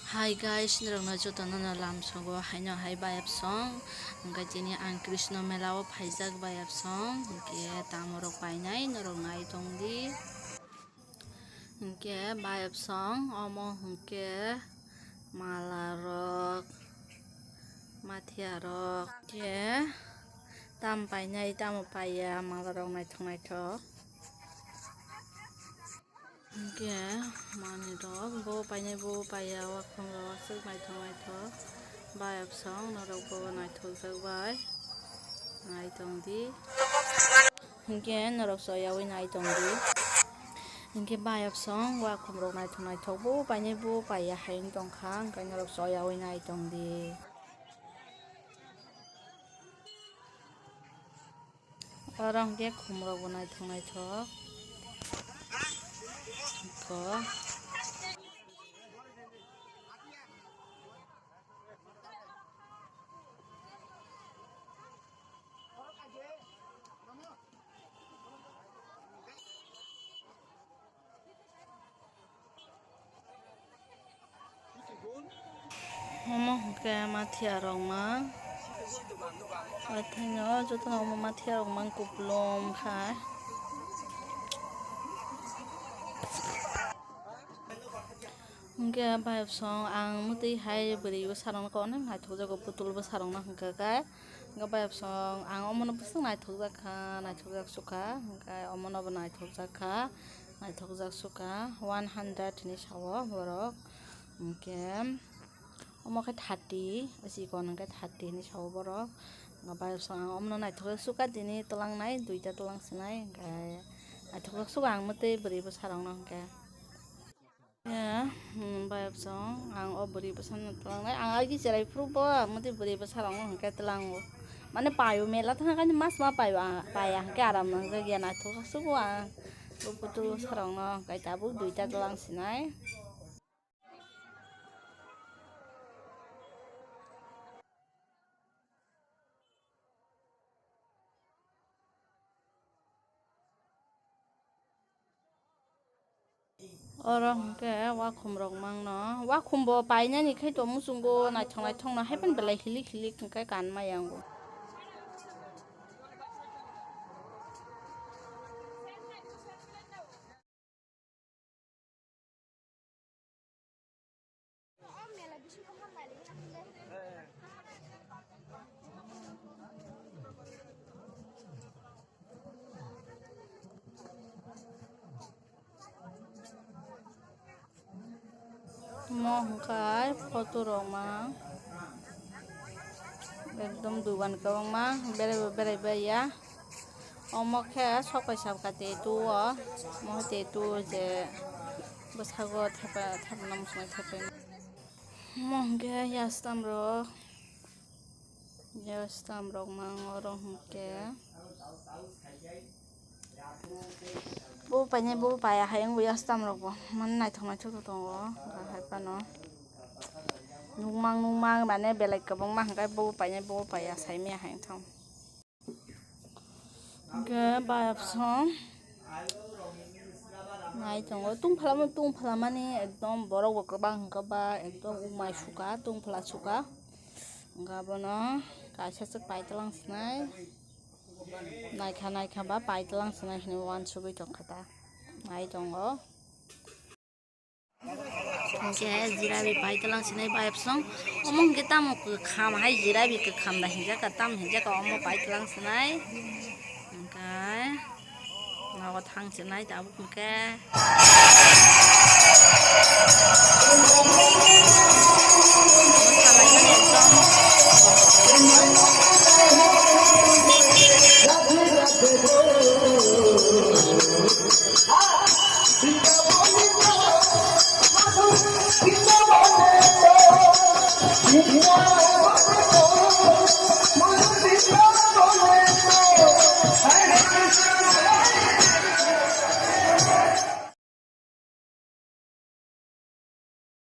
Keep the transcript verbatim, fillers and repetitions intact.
Hi guys, norokno jotono no lamsogo haino hai bayapsong. Hwnkhe tini ang Krishna mela o phaijak bayapsong. Hwnkhe tamo rok painai norok nai tongdi. Hwnkhe bayapsong omo hwnkhe mala rok, mathiya rok. Hwnkhe tam painai tamo paiya mala rok naithok naithok. Hwnkhe manwi rok bo painai bo paiya, wakhum rok aswk naithok naithok. Bayapsong norok bo naithokjak bai nai tongdi. Hwnkhe norok choyaui nai tongdi. Hwnkhe bayapsong wakhum rok naithok naithok bo painai bo paiya hai wng tongkha, hwnkhe norok choyaui nai tongdi. Oro hwnkhe khumrokbo naithok naithok. Kho. Omo hwnkhe mathiya rok mang. Athaino jotono omo mathiya rok mang kupulung khai. Hwnkhe bayapsong ang mwtwi hai bwrwi bwsarokno kok onek naithokjago, putul bwsarokno hwnkhe khe. Hwnkhe bayapsong ang omono bwswk naithokjak kha, naithokjak sukha, hwnkhe omonobo naithokjak kha, naithokjak sukha, one hundred hinwi sao borok. Hwnkhe omo khe thirty, o chikon hwnkhe thirty hinwi sao borok. Hwnkhe bayapsong ang omono naithokjak sukha, tini twlangnai, duita twlang sinai, hwnkhe naithokjak sukha ang mwtwi bwrwi bwsarokno hwnkhe. Ya, hmm, bayapsong, ang o bwrwi bwsano twlangnai. Ang agi cherai phuru bo, motwi bwrwi bwsarokno hwnkhe tlango. Mane paio mela thangkha ni mas ma paio, ang paiya hwnkhe aram nangjakya naithok sugo ang. Bo putul bwsarokno hwnkhe tabuk duita twlang sinai. Oro hwnkhe wakhum rok mangno, wakhum bo painani khai to muchungo naithok naithok no, haiphano belai hilik hilik hwnkhe kanma yango. Mo hwnkhe photo rok mang ekdom dugan kwbangma beraibo beraibai ya. Omo khe sok kaisa kati tu o, mo te tu je bwskango thepa thepa nang swnai thepa. Mo hwnkhe ya stamp rok. Ya stamp rok mang oro hwnkhe. Bo painai bo paiya hai wngbo ya stamp rok bo. Mane naithok naithok tongo. Hai phano. Nukmang nukmang mane belai kwbangma hwnkhe bo painai bo paiya saimaya hai wngthang. Hwnkhe bayapsong nai tongo, tungphalamo tungphalamani ekdom borok bo kwbang hwnkhe ba ekdom umai suka tungphala suka. Hwnkhe abono kaisa swk paitwlang sinai, naikha naikha ba paitwlang sinai hinwi uansugwi tongkha ta, nai tongo. Hwnkhe jirabi paitwlang sinai bayapsong. Omo hwnkhe tamo kwkham hai jirabi kwkham da hinjaka, tamo hinjaka omo paitwlang sinai. Hwnkhe nogo thang sinai tabuk hwnkhe. Omo salaimani ekdom.